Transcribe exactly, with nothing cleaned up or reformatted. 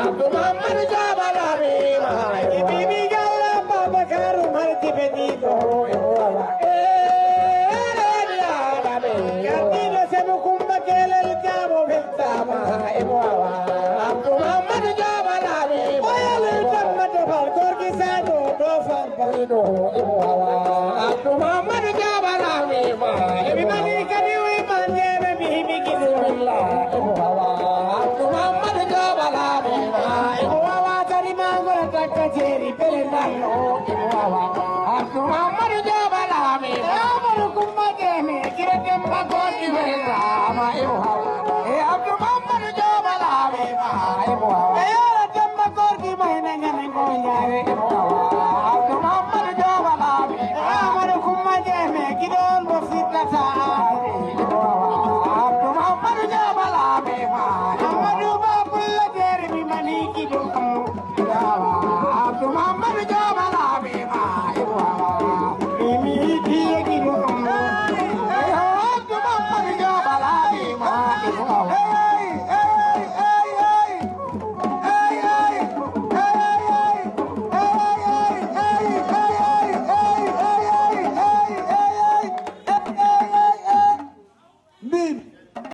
Abdou Mamadou Diop Alami ma. Bibi Diallo Babacar Umar Jibe Dito. Gardiɗo Semo Kumba Kelel Jamo Feltama. Abdou Mamadou Diop Alami. Oyale Tamma Defal Gorgui Sadio Dofal Bariɗo.